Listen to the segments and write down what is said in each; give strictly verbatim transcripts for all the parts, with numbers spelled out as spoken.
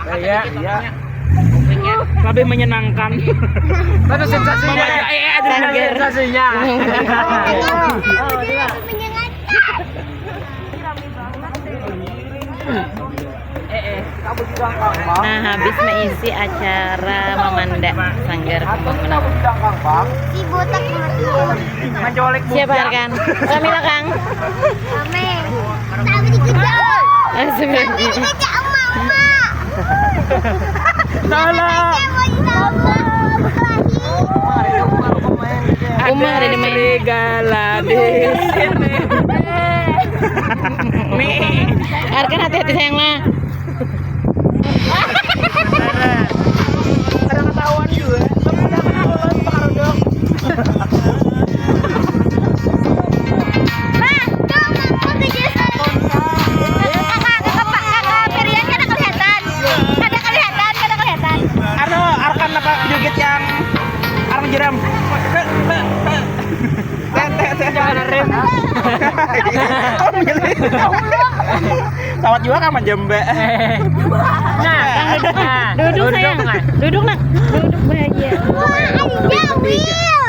Iya, iya. Lebih menyenangkan. Tapi sensasinya. Iya, iya, ada sensasinya. Nah, habis mengisi acara mamanda Sanggar Kembang Menawar. Si botak mati. Siapa, Arkan? Kami lah, Kang. Kami. Tapi dikejar. Sambil dikejar emak-emak. Salah. Uma ada di main. Serigala di sini. Arkan, hati-hati sayang lah. Ada ketahuan juga. Ada kena ulos pengaruh. Nah, tuh, aku tuh, Jason. Kakak, kakak, kakak Firian kada kelihatan. Kada kelihatan, kada kelihatan. Anu, Arkan apa joget yang Arang Jeram? Tete, tete. Jangan rem. Sawat juga kan, Jembe. Nah, nah, duduk, sayang. Duduk, nak. Duduk bahagia. Wah, ada Will.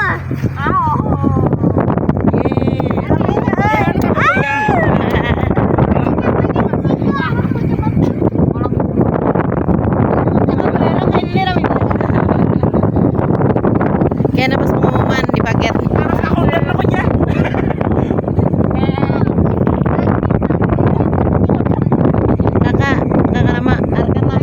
Kena pas pengumuman di paket. Kakak, kakak lama, Arkan lah.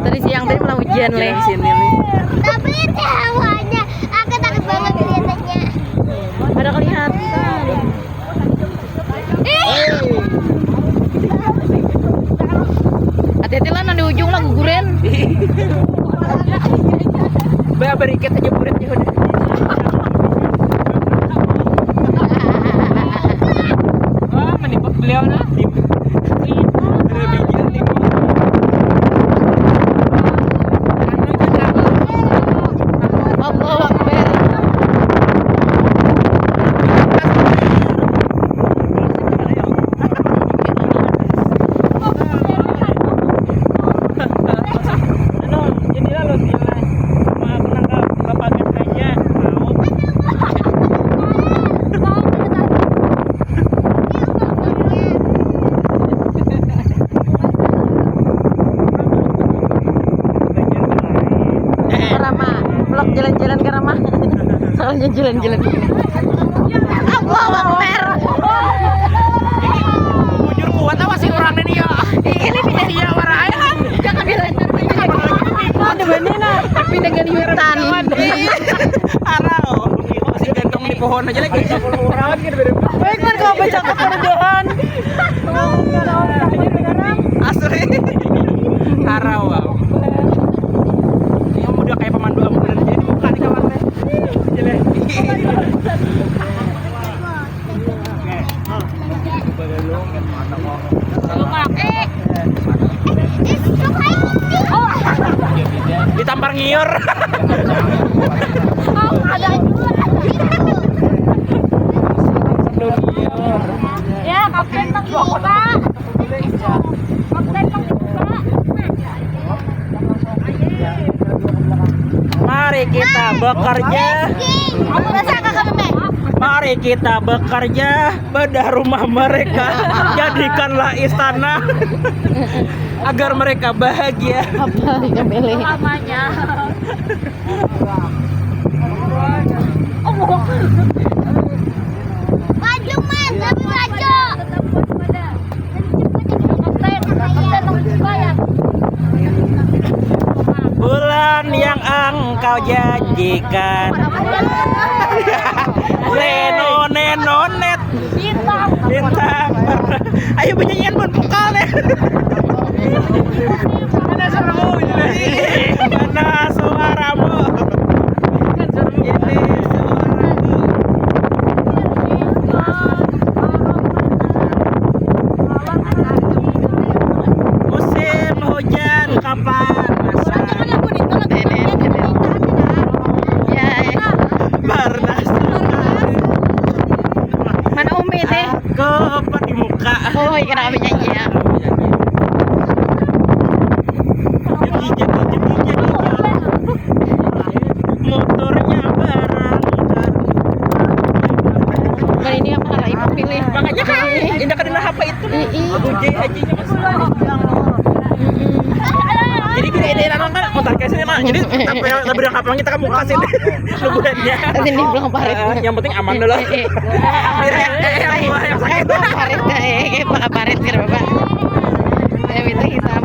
Tadi siang tadi malah hujan, leh. Sini, nih. Tapi itu hawanya, aku takut banget kelihatannya. Ada kelihatan. Hati-hati lah, nang di ujung lah guguran. Ba, barikat aja burit ya udah. Wah, menipuk beliau nah. Allahu Akbar. Anu, jadilah lo sila. Maaf, nangkap bapagat aja. Mau. Karama, vlog jalan-jalan Karama. Soalnya jalan-jalan. Allahu Akbar. Bujur kuat apa sih orang ini ya? Ini dia. Iya, warai. Jangan bilang. Ada benih nah, tapi dengan hutan. Arau. Masih gantung di pohon aja lagi. Baik, kan kalau baca kemudahan. Asli. Arau, wow. Ini udah kayak pemandu ambulan aja di muka nih kawan teh. Jelek. Ditampar ngiur. Ya, kapten penghiu, Pak. Kapten penghiu, Pak. Mari kita bekerja. Mari kita bekerja, bedah rumah mereka, jadikanlah istana agar mereka bahagia. Apa yang milih? Lamanya. Maju, man, tapi maju. Bulan yang engkau janjikan. Leno nenonet. Bintang. Bintang. Ayo, penyanyian pun vokal deh. Mana suaramu? Mana suaramu? Ini suaraku. Musim hujan kapan? Mana Umi teh? Aku di muka. Oh, iya, kenapa nyanyi ya? Motornya barangkali. Nah, ini apa arah ibu pilih? Makanya kan indah kadina apa itu? Ii. Ujai hajinya masih. Jadi kita ini orang kan mau tarik ke sini mah. Jadi tapi yang lebih apa kita kan buka sini. Lubuhannya. Sini belum parit. Eh, yang penting aman dulu. Eh, eh. Biar yang, eh, yang buah yang sakit. Kayak parit, eh, kayak parit kira bapak. Eh, itu kita.